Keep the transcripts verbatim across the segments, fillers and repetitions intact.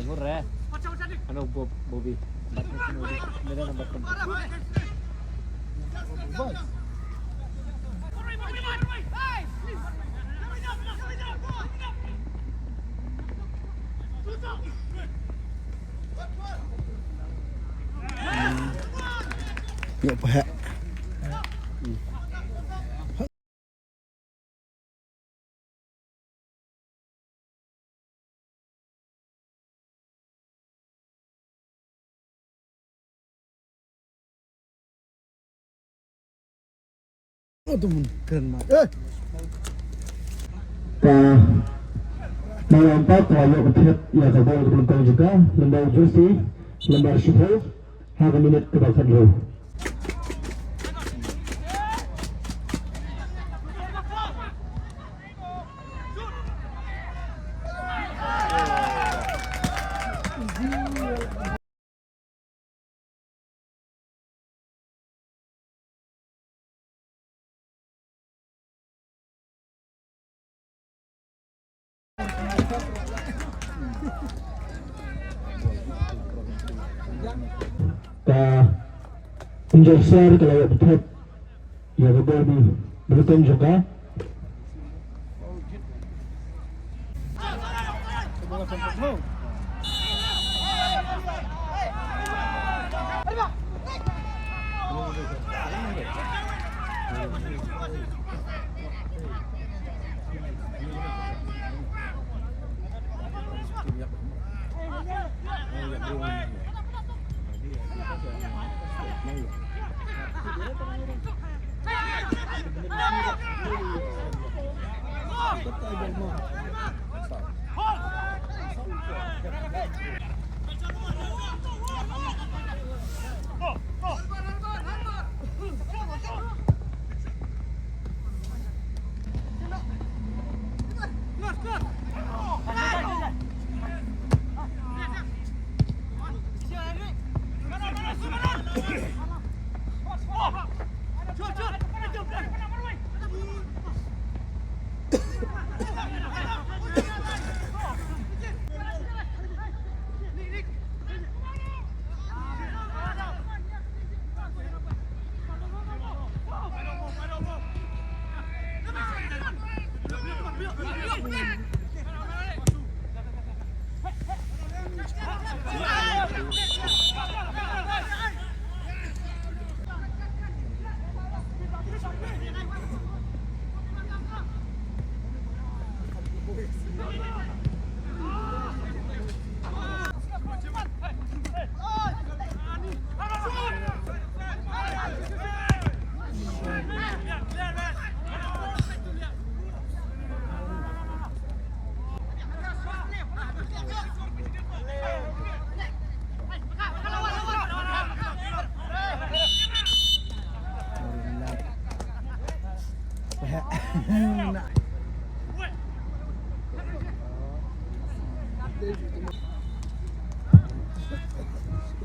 Hurre. Ano Bob, Bobby. Number ten. Boys. Ïa pahak. Ka Mawlampa ka la ïoh ka thied ïa ka bol ka pynlong jong ka, lymda u Jesse, lymda u Shiphew, ha ka minit kaba khathynriew. Ka Injek Ser ka la ïoh bthet ïa ka bol bi bthet jong ka.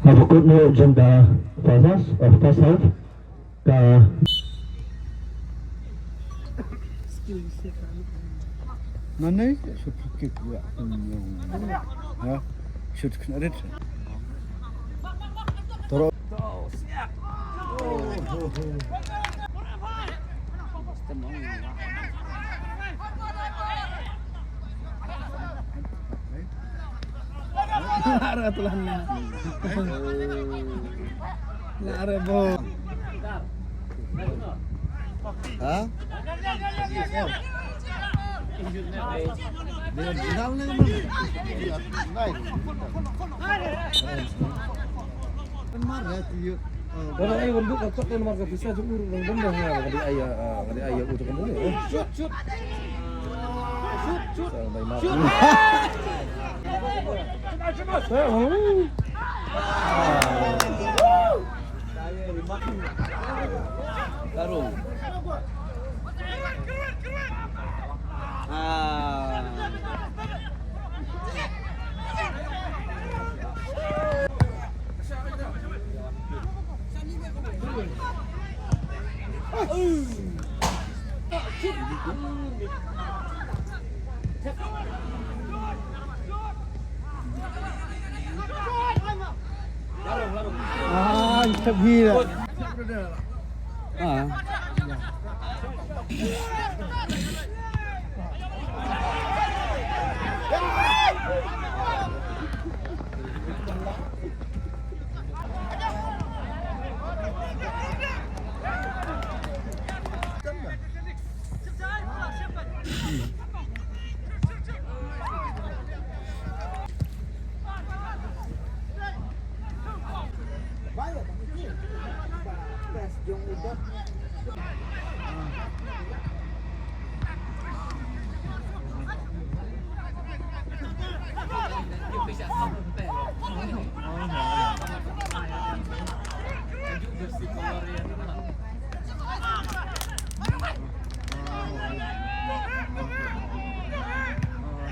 Have a good note, Jumba. First half, uh, first half. Ka. Nane, shoot kick ya. Ha? Shoot kena rit. Toro. Lara telan na. Lara bo. Ha? Dia bilang ni. Mar ya tu. Ora ai benduk ka kot namar ka pisa jong u ruh dang dang ha, ka dei ai, ah, ka dei ai u tu kan dei. Shoot, shoot. Shoot, shoot. Shoot. Baru. Ah. Thep hi la. Ah.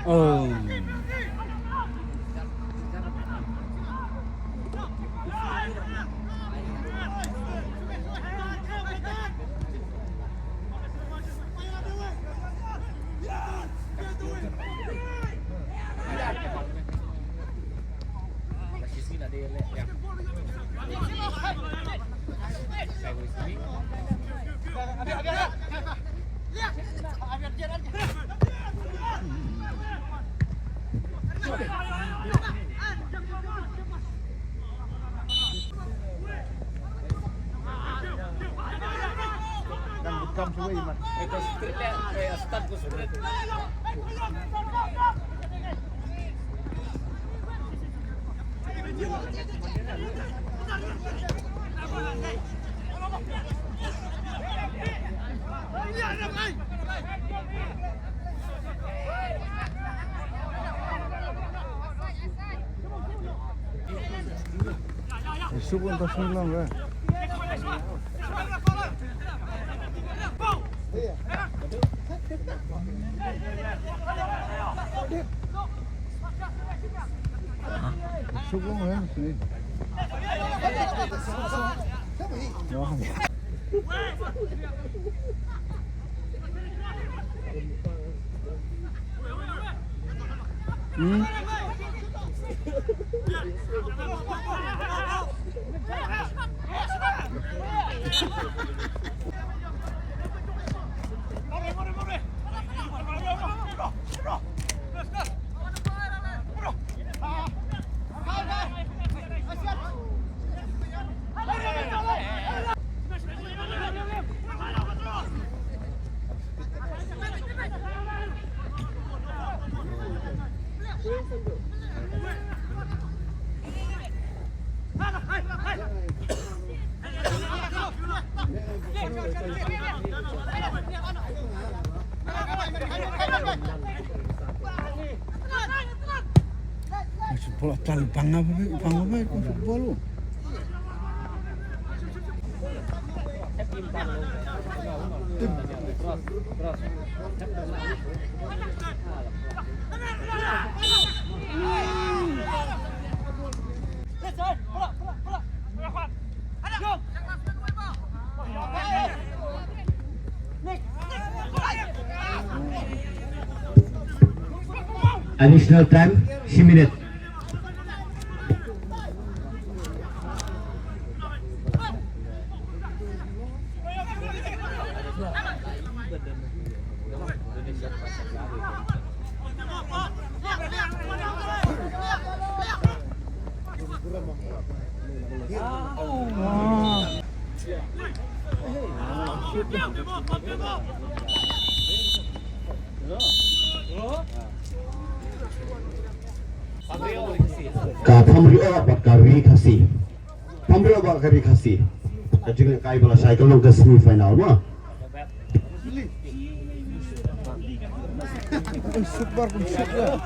Oh. Isuk un tasung lang, eh. Isuk lang, eh, sini. Wah. Hmm. Football, tal bang apa, bang apa, football. Additional time, shi minit. Ka Phamrioh bad ka Ri Khasi. Phamrioh bad ka Ri Khasi. Ka jingïalehkai ba la shai ka long ka semi final mo. Super, super.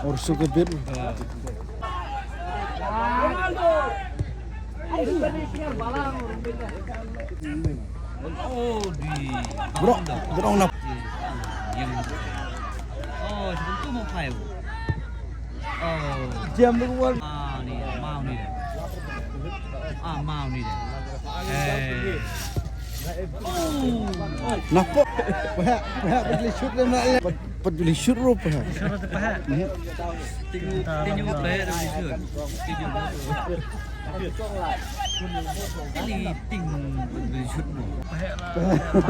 Or suka bit. Oh, di. Bro, bro, na. Oh, itu mau payo. Oh. Jam lu wan. Ah, ni, mau ni. Ah, mau ni. Eh. Oh. Napa? Pahak, pahak, boleh shoot dah nak. Pat boleh shoot ro pahak. Shoot dah pahak. Tinyu, tinyu pahak dah boleh shoot. Tinyu. Kali ting boleh shoot mo.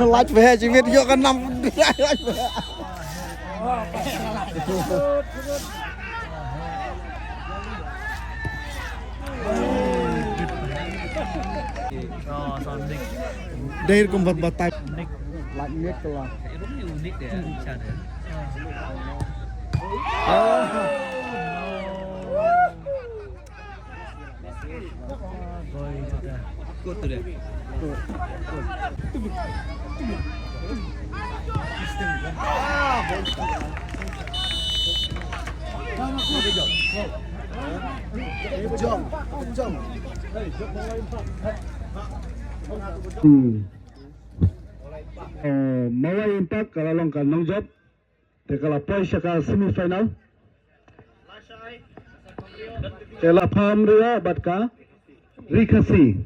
Lach pahak, cimit yo kan nam. Oh, sound nick. Dahir kumbat batai. Nick. Lach nick lah. Ini unik ya, cara. Oh. Hmm. Eh, Mawai Impact ka la long ka nongjop. Te ka la poi sha ka semi final. Te la pham ria bad ka Ri Khasi.